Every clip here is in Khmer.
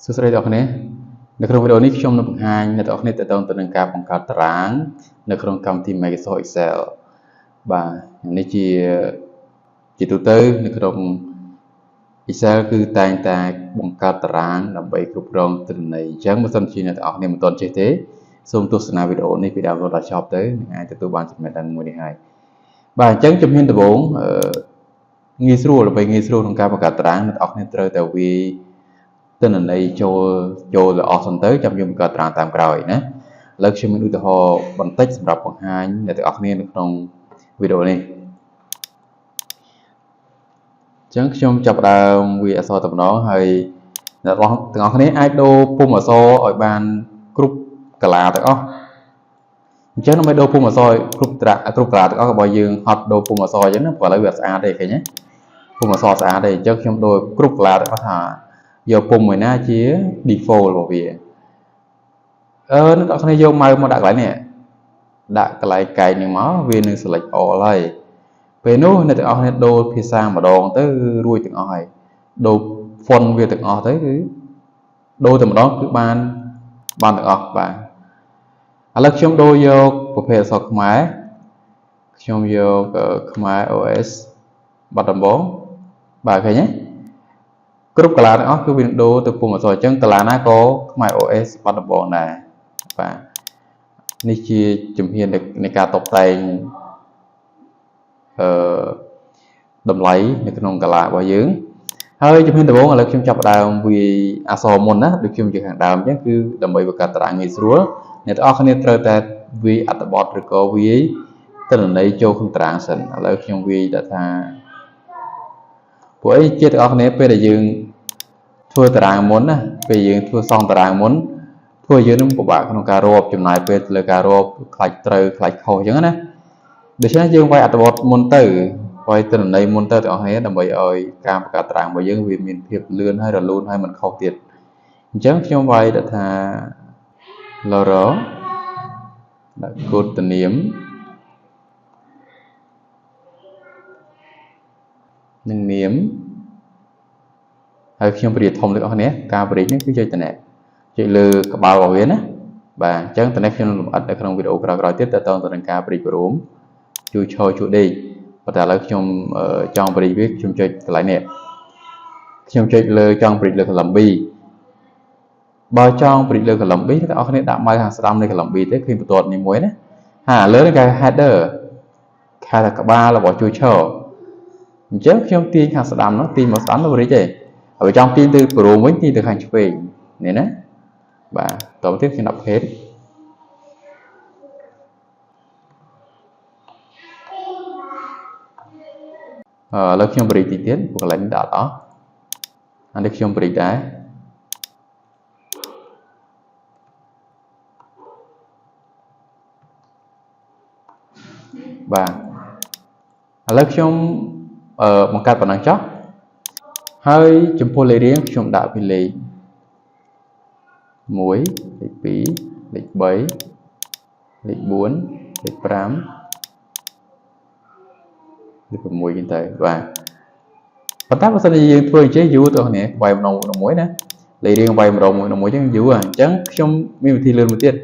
សួស្តីអ្នកទាំងអស់គ្នានៅក្នុងវីដេអូនេះខ្ញុំនឹងបង្ហាញអ្នកទាំងអស់គ្នាទាក់ទងទៅនឹងការបង្កើតតារាងនៅក្នុងកម្មវិធី Microsoft Excel បាទនេះជាទូទៅនៅក្នុង Excel គឺតែងតែបង្កើតតារាងដើម្បីគ្រប់គ្រងទិន្នន័យអញ្ចឹងបើសិនជាអ្នកទាំងអស់គ្នាមិនទាន់ចេះទេសូមទស្សនាវីដេអូនេះពីដើមរហូតដល់ចប់ទៅនឹងអាចទទួលបានចំណេះដឹងមួយនេះហើយបាទអញ្ចឹងជំហានដំបូងងាយស្រួលដើម្បីងាយស្រួលក្នុងការបង្កើតតារាងអ្នកទាំងអស់គ្នាត្រូវតែវាយទិន្នន័យចូលទៅអស់សិនទៅចាំយើងបង្កើតតារាងតាមក្រោយណាឥឡូវខ្ញុំមានឧទាហរណ៍បន្តិចសម្រាប់បង្ហាញអ្នកទាំងអស់គ្នានៅក្នុងវីដេអូនេះអញ្ចឹងខ្ញុំចាប់ផ្ដើមវាអក្សរតែម្ដងហើយអ្នកទាំងអស់គ្នាអាចដូរពុម្ពអក្សរឲ្យបានគ្រប់កាឡាទាំងអស់អញ្ចឹងដើម្បីដូរពុម្ពអក្សរគ្រប់ត្រាគ្រប់កាឡាទាំងអស់ក៏បើយើងហត់ដូរពុម្ពអក្សរអញ្ចឹងណាព្រោះឥឡូវវាអត់ស្អាតទេឃើញទេពុម្ពអក្សរស្អាតទេអញ្ចឹងខ្ញុំដូរគ្រប់កាឡាទាំងអស់ថាយកពុម្ពមួយណាជា default របស់វាអ្នកទាំងអស់គ្នាយក mouse មកដាក់កន្លែងនេះដាក់កន្លែងកែងនេះមកវានឹង select all ហើយពេលនោះអ្នកទាំងអស់គ្នាដូរភាសាម្ដងទៅរួចទាំងអស់ហើយដូរ font វាទាំងអស់ទៅគឺដូរតែម្ដងគឺបានទាំងអស់បាទឥឡូវខ្ញុំដូរយកប្រភេទអក្សរខ្មែរខ្ញុំយកខ្មែរ OS បាត់ដំបងបាទឃើញទេគ្រប់កាឡាទាំងអស់គឺវានឹងដូរទៅពុម្ពអក្សរអញ្ចឹងកាឡាណាក៏ខ្មែរ OS បាត់ដំបងដែរបាទនេះជាជំហាននៃការតុបតែងអឺតម្លៃនៅក្នុងកាឡារបស់យើងហើយជំហានដំបូងឥឡូវខ្ញុំចាប់ផ្ដើមវាយអក្សរមុនណាដូចខ្ញុំនិយាយខាងដើមអញ្ចឹងគឺដើម្បីបង្កើតតារាងងាយស្រួលអ្នកទាំងអស់គ្នាត្រូវតែវាយអត្ថបទឬក៏វាយទិន្នន័យចូលក្នុងតារាងសិនឥឡូវខ្ញុំវាយដាក់ថាព្រោះអីជាទាំងអស់គ្នាពេលដែលយើងធ្វើតារាងមុនណាពេលយើងធ្វើសង់តារាងមុនធ្វើយើងនឹងពិបាកក្នុងការរាប់ចំណាយពេលលើការរាប់ខ្លាចត្រូវខ្លាចខុសអញ្ចឹងណាដូច្នេះយើងវាយអត្ថបទមុនទៅវាយទិន្នន័យមុនទៅទាំងអស់គ្នាដើម្បីឲ្យការបង្កើតតារាងរបស់យើងវាមានភាពលឿនហើយរលូនហើយមិនខុសទៀតអញ្ចឹងខ្ញុំវាយដាក់ថា Loro ដាក់កូដនាមនិងនាមហើយខ្ញុំពរិយាធំទាំងអស់គ្នាការបរិយានេះគឺចុចតំណែងចុចលើក្បាលរបស់វាណាបាទអញ្ចឹងតំណែងខ្ញុំនឹងលម្អិតនៅក្នុងវីដេអូក្រោយៗទៀតតទៅទៅនឹងការបរិយារួមជួយឈរជួយដេកប៉ុន្តែឥឡូវខ្ញុំចង់បរិយាវាខ្ញុំចុចកន្លែងនេះខ្ញុំចុចលើចង់បរិយាលើ column B បើចង់បរិយាលើ column B អ្នកទាំងអស់គ្នាដាក់ម៉ៅខាងស្ដាំនៃ column B ទេឃើញបន្ទាត់នេះមួយណាហើយលើនេះគេ header គេថាក្បាលរបស់ជួយឈរអញ្ចឹងខ្ញុំទាញខាងស្ដាំនោះទាញមកស្ដាំទៅបរិយាទេហើយចង់ទាញទៅព្រមវិញទាញទៅខាងឆ្វេងនេះណាបាទតទៅទៀតខ្ញុំដាក់ភេទឥឡូវខ្ញុំបរិយាតិចទៀតព្រោះកន្លែងនេះដាក់អត់អស់អានេះខ្ញុំបរិយាដែរបាទឥឡូវខ្ញុំបង្កើតប៉ុណ្ណឹងចុះហើយចំពោះលេខរៀងខ្ញុំដាក់ពីលេខ1លេខ2លេខ3លេខ4លេខ5លេខ6ហ្នឹងទៅបាទប៉ុន្តែបើសិនជាយើងធ្វើអញ្ចឹងយូរទៅគ្នាវាយម្ដងមួយណាលេខរៀងវាយម្ដងមួយមួយអញ្ចឹងយូរអញ្ចឹងខ្ញុំមានវិធីលឿនមួយទៀត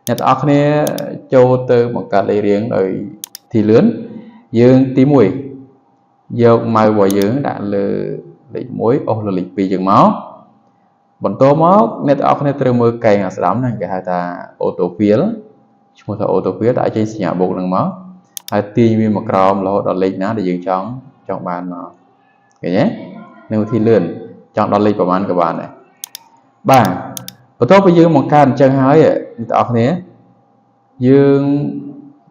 អ្នកទាំងអស់គ្នាចូលទៅបង្កើតលេខរៀងដោយវិធីលឿនយើងទី1យកម៉ៅរបស់យើងដាក់លើលេខ1អូសលើលេខ2យើងមកបន្តមកអ្នកទាំងអស់គ្នាត្រូវមើលកែងអាស្ដាំហ្នឹងគេហៅថា auto fill ឈ្មោះថា auto fill ដាក់ចេញសញ្ញាបូកហ្នឹងមកហើយទាញវាមកក្រោមរហូតដល់លេខណាដែលយើងចង់បានមកឃើញទេនឹងវិធីលឿនចង់ដល់លេខប្រហែលក៏បានដែរបាទបន្ទាប់ពីយើងបង្កើតអញ្ចឹងហើយអ្នកទាំងអស់គ្នាយើង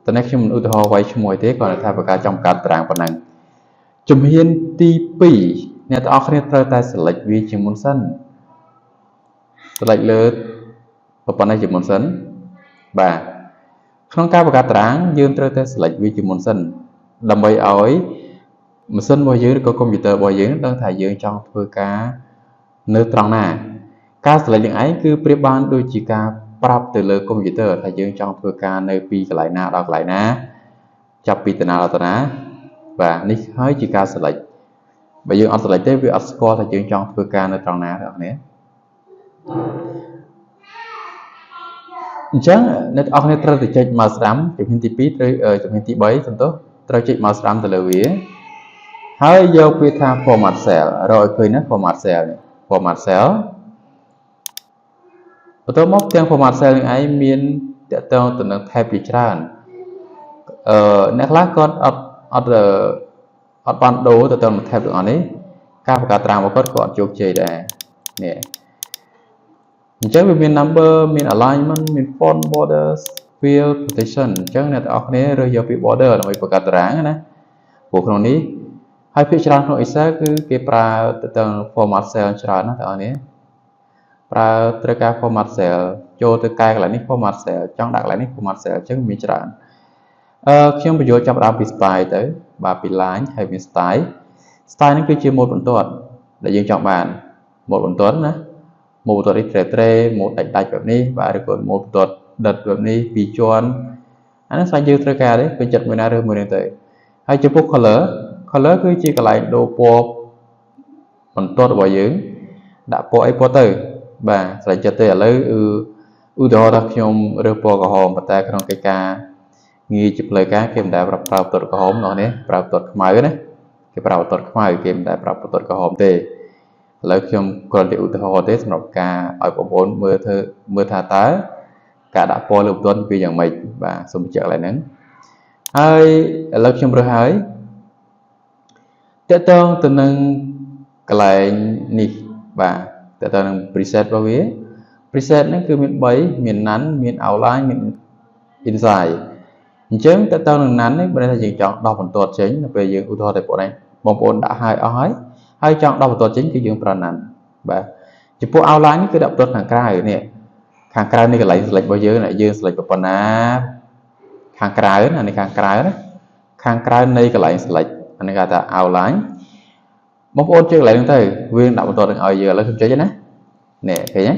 តនេះខ្ញុំមិនឧទាហរណ៍វាយឈ្មោះទេគ្រាន់តែថាបង្កើតចង់បង្កើតតារាងប៉ុណ្ណឹងជំហានទី2អ្នកទាំងអស់គ្នាត្រូវតែ select វាជាមុនសិន select លើប៉ុណ្ណេះជាមុនសិនបាទក្នុងការបង្កើតតារាងយើងត្រូវតែ select វាជាមុនសិនដើម្បីឲ្យម៉ាស៊ីនរបស់យើងឬក៏កុំព្យូទ័ររបស់យើងដឹងថាយើងចង់ធ្វើការនៅត្រង់ណាការ select នឹងឯងគឺប្រៀបបានដូចជាការប្រាប់ទៅលើកុំព្យូទ័រថាយើងចង់ធ្វើការនៅពីកន្លែងណាដល់កន្លែងណាចាប់ពីតាណាដល់តាណាបាទនេះហើយជាការ select បើយើងអត់ select ទេវាអត់ស្គាល់ថាយើងចង់ធ្វើការនៅត្រង់ណាទេអ្នកនរ អញ្ចឹងអ្នកទាំងអស់គ្នាត្រូវតែចុច mouse ស្ដាំជំហានទី2ត្រូវជំហានទី3សំទោសត្រូវចុច mouse ស្ដាំទៅលើវាហើយយកពាក្យថា format cell រកឲ្យឃើញណា format cell នេះ format cell បន្ទាប់មកទាំង format cell នឹងឯងមានតកតងទៅនឹង tab ជាច្រើនអឺអ្នកខ្លះគាត់អត់អត់អត់បានដូរទៅទៅនឹង tab ទាំងអស់នេះការបង្កើតត្រាងរបស់គាត់ក៏អត់ជោគជ័យដែរនេះអញ្ចឹងវាមាន number មាន alignment មាន font borders fill protection អញ្ចឹងអ្នកទាំងអស់គ្នារើសយកពី border ដើម្បីបង្កើតតារាងណាព្រោះក្នុងនេះហើយភាគច្រើនក្នុង Excel គឺគេប្រើទៅទៅ format cell ច្រើនណាស់បងប្អូននេះប្រើត្រូវការ format cell ចូលទៅកែកន្លែងនេះ format cell ចង់ដាក់កន្លែងនេះ format cell អញ្ចឹងមានច្រើនអឺខ្ញុំបញ្យល់ចាប់ដើមពី style ទៅបាទពី line ហើយមាន style style នេះគឺជាម៉ូដបន្ទាត់ដែលយើងចង់បានម៉ូដបន្ទាត់ណាម៉ូដបន្ទាត់នេះត្រេត្រេម៉ូដដាច់ដាច់បែបនេះបាទឬក៏ម៉ូដបន្ទាត់ដិតបែបនេះពីរជាន់អានេះស្អែកយើងត្រូវការទេពេញចិត្តមួយណាឬមួយនេះទៅហើយចំពោះ color color គឺជាកន្លែងដូរពណ៌បន្ទាត់របស់យើងដាក់ពណ៌អីពណ៌ទៅបាទស្រេចចិត្តទេឥឡូវឧទាហរណ៍ថាខ្ញុំរើសពណ៌ក្រហមប៉ុន្តែក្នុងកិច្ចការងារជាផ្លូវការគេមិនដែលប្រើបន្ទាត់ក្រហមនោះនេះប្រើបន្ទាត់ខ្មៅណាគេប្រើបន្ទាត់ខ្មៅគេមិនដែលប្រើបន្ទាត់ក្រហមទេឥឡូវខ្ញុំគ្រាន់តែឧទាហរណ៍ទេសម្រាប់ការឲ្យបងប្អូនមើលធ្វើមើលថាតើការដាក់ពណ៌លើបន្ទាត់វាយ៉ាងម៉េចបាទសូមបញ្ជាក់កន្លែងហ្នឹងហើយឥឡូវខ្ញុំរើសហើយតកតងទៅនឹងកន្លែងនេះបាទតើតើនឹង preset របស់វា preset ហ្នឹងគឺមាន3មាន none មាន outline មាន inside អញ្ចឹងតើតើនឹង none នេះបើថាយើងចង់ដោះបន្ទាត់ចេញនៅពេលយើងឧទាហរណ៍តែបងឯងបងប្អូនដាក់ហើយអស់ហើយហើយចង់ដោះបន្ទាត់ចេញគឺយើងប្រើ none បាទចំពោះ outline នេះគឺដាក់បន្ទាត់ខាងក្រៅនេះខាងក្រៅនេះកន្លែង select របស់យើងយើង select ប៉ុណ្ណាខាងក្រៅណានេះខាងក្រៅណាខាងក្រៅនៃកន្លែង select អានេះគេថា outline បងប្អូនចុចកន្លែងហ្នឹងទៅវានឹងដាក់បន្ទាត់នឹងឲ្យយើងឥឡូវខ្ញុំចុចណានេះឃើញទេ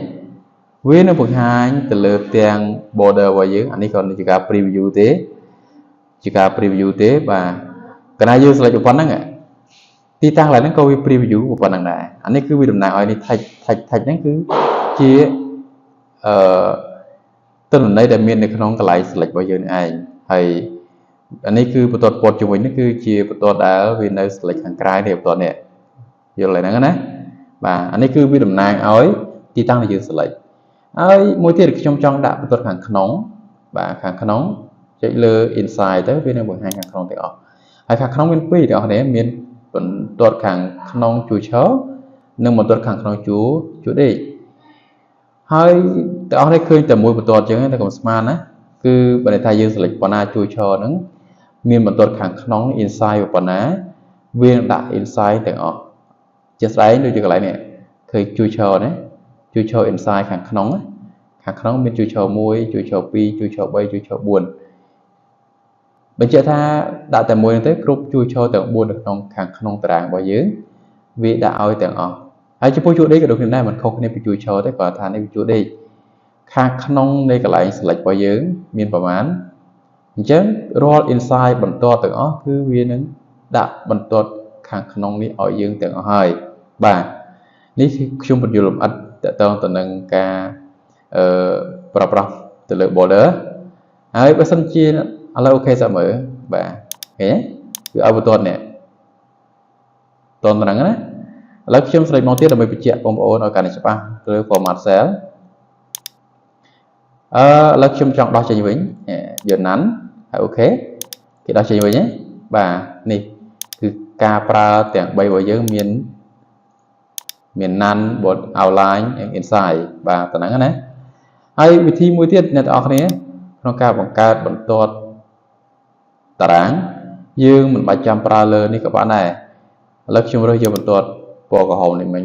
វានឹងបង្ហាញទៅលើផ្ទាំង border របស់យើងអានេះក៏ជាការ preview ទេជាការ preview ទេបាទកាលណាយើង select ប៉ុណ្ណឹងទីតាំងកន្លែងហ្នឹងក៏វា preview ប៉ុណ្ណឹងដែរអានេះគឺវាតំណាងឲ្យនេះ text text text ហ្នឹងគឺជាអឺទិន្នន័យដែលមាននៅក្នុងកន្លែង select របស់យើងឯងហើយអានេះគឺបន្ទាត់ពណ៌ជុំវិញនេះគឺជាបន្ទាត់ដែលវានៅ select ខាងក្រៅនេះបន្ទាត់នេះយល់ហើយហ្នឹងណាបាទអានេះគឺវាតំណាងឲ្យទីតាំងដែលយើង select ហើយមួយទៀតខ្ញុំចង់ដាក់បន្ទាត់ខាងក្នុងបាទខាងក្នុងចុចលើ inside ទៅវានឹងបង្ហាញខាងក្នុងទាំងអស់ហើយខាងក្នុងមានពីរទាំងអស់នេះមានបន្ទាត់ខាងក្នុងជួរឈរនិងបន្ទាត់ខាងក្នុងជួរជួរដេកហើយទាំងអស់នេះឃើញតែមួយបន្ទាត់ចឹងតែកុំស្មានណាគឺបើន័យថាយើង select ប៉ុណ្ណាជួរឈរហ្នឹងមានបន្ទាត់ខាងក្នុង inside ប៉ុណ្ណាវានឹងដាក់ inside ទាំងអស់ជាស្ដែងដូចជាកន្លែងនេះឃើញជួរឈរណាជួរឈរ inside ខាងក្នុងខាងក្នុងមានជួរឈរ1ជួរឈរ2ជួរឈរ3ជួរឈរ4បញ្ជាក់ថាដាក់តែមួយហ្នឹងទៅគ្រប់ជួរឈរទាំង4នៅក្នុងខាងក្នុងតារាងរបស់យើងវាដាក់ឲ្យទាំងអស់ហើយចំពោះជួរដេកក៏ដូចគ្នាដែរមិនខុសគ្នាពីជួរឈរទេគ្រាន់ថានេះវាជួរដេកខាងក្នុងនៃកន្លែង select របស់យើងមានប្រមាណអញ្ចឹងរាល់ inside បន្ទាត់ទាំងអស់គឺវានឹងដាក់បន្ទាត់ខាងក្នុងនេះឲ្យយើងទាំងអស់ហើយបាទនេះខ្ញុំបញ្យល់លម្អិតតកតងទៅនឹងការអឺប្រើប្រាស់ទៅលើ border ហើយបើសិនជាឥឡូវ OK សាក់មើលបាទឃើញទេគឺឲ្យបន្ទាត់នេះតនហ្នឹងណាឥឡូវខ្ញុំស្រេចមកទៀតដើម្បីបញ្ជាក់បងប្អូនឲ្យកាន់តែច្បាស់ទៅលើ format cell អឺឥឡូវខ្ញុំចង់ដោះចេញវិញយក none ហើយ OK គេដោះចេញវិញណាបាទនេះគឺការប្រើទាំង3របស់យើងមានមាន none both outline និង inside បាទប៉ុណ្ណឹងណាហើយវិធីមួយទៀតអ្នកទាំងអស់គ្នាក្នុងការបង្កើតបន្ទាត់តារាងយើងមិនបាច់ចាំប្រើលើនេះក៏បានដែរឥឡូវខ្ញុំរើសយកបន្ទាត់ពណ៌ក្រហមនេះមិញ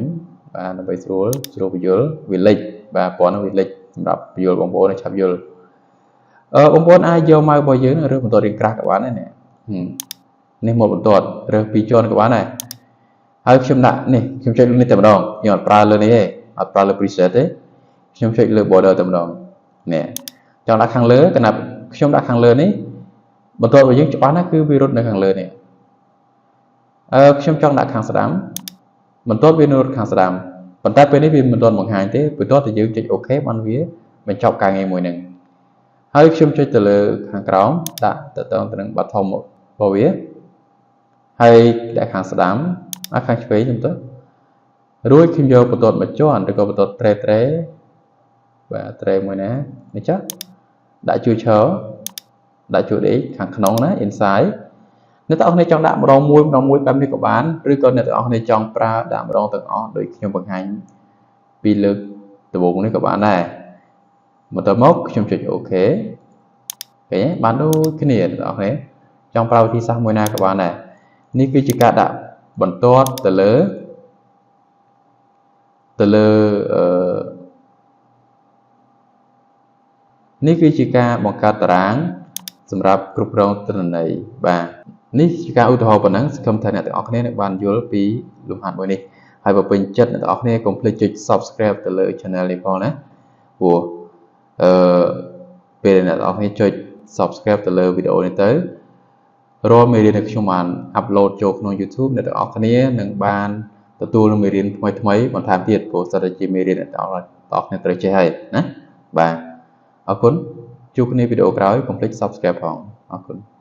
បាទដើម្បីស្រួលស្រួលបញ្យល់វាលិចបាទពណ៌នោះវាលិចសម្រាប់បញ្យល់បងប្អូនឲ្យឆាប់យល់អឺបងប្អូនអាចយក mouse របស់យើងរើសបន្ទាត់រាងក្រាស់ក៏បានដែរនេះនេះមកបន្ទាត់រើសពីរជាន់ក៏បានដែរហើយខ្ញុំដាក់នេះខ្ញុំចុចលើនេះតែម្ដងខ្ញុំអត់ប្រើលើនេះទេអត់ប្រើលើ preset ទេខ្ញុំចុចលើ border តែម្ដងនេះចង់ដាក់ខាងលើកណាប់ខ្ញុំដាក់ខាងលើនេះបន្ទាត់របស់យើងច្បាស់ណាស់គឺវារត់នៅខាងលើនេះអឺខ្ញុំចង់ដាក់ខាងស្ដាំបន្ទាត់វានៅរត់ខាងស្ដាំ ប៉ុន្តែពេលនេះវាមិនទាន់បង្ហាញទេ បន្ទាប់តែយើងចុច OK បានវាបញ្ចប់ការងារមួយហ្នឹងហើយខ្ញុំចុចទៅលើខាងក្រោមដាក់ទៅទៅនឹង bottom របស់វាហើយដាក់ខាងស្ដាំអាខាងឆ្វេងខ្ញុំទៅរួចខ្ញុំយកបន្ទាត់មួយជាន់ឬក៏បន្ទាត់ត្រេត្រេបាទត្រេមួយណានេះចុះដាក់ជួរឈរដាក់ជួរដេកខាងក្នុងណា inside អ្នកទាំងអស់គ្នាចង់ដាក់ម្ដងមួយម្ដងមួយបែបនេះក៏បានឬក៏អ្នកទាំងអស់គ្នាចង់ប្រើដាក់ម្ដងទាំងអស់ដូចខ្ញុំបង្ហាញពីលើកដំបូងនេះក៏បានដែរបន្ទាប់មកខ្ញុំចុច OK ឃើញទេបានដូចគ្នាអ្នកទាំងអស់គ្នាចង់ប្រើវិធីសាស្ត្រមួយណាក៏បានដែរនេះគឺជាការដាក់បន្ទាត់ទៅលើអឺនេះគឺជាការបង្កើតតារាងសម្រាប់គ្រប់គ្រងទិន្នន័យបាទនេះជាការឧទាហរណ៍ប៉ុណ្ណឹងសង្ឃឹមថាអ្នកទាំងអស់គ្នានឹងបានយល់ពីលំហាត់មួយនេះហើយបើពេញចិត្តអ្នកទាំងអស់គ្នាកុំភ្លេចចុច Subscribe ទៅលើ Channel នេះផងណាព្រោះអឺពេលអ្នកទាំងអស់គ្នាចុច Subscribe ទៅលើវីដេអូនេះទៅរាល់មេរៀនដែលខ្ញុំបាន upload ចូលក្នុង YouTube អ្នកទាំងអស់គ្នានឹងបានទទួលនូវមេរៀនថ្មីថ្មីបន្ថែមទៀតព្រោះសុទ្ធតែជាមេរៀនអ្នកទាំងអស់គ្នាត្រូវចេះហើយណាបាទអរគុណជួបគ្នាវីដេអូក្រោយកុំភ្លេច Subscribe ផងអរគុណ។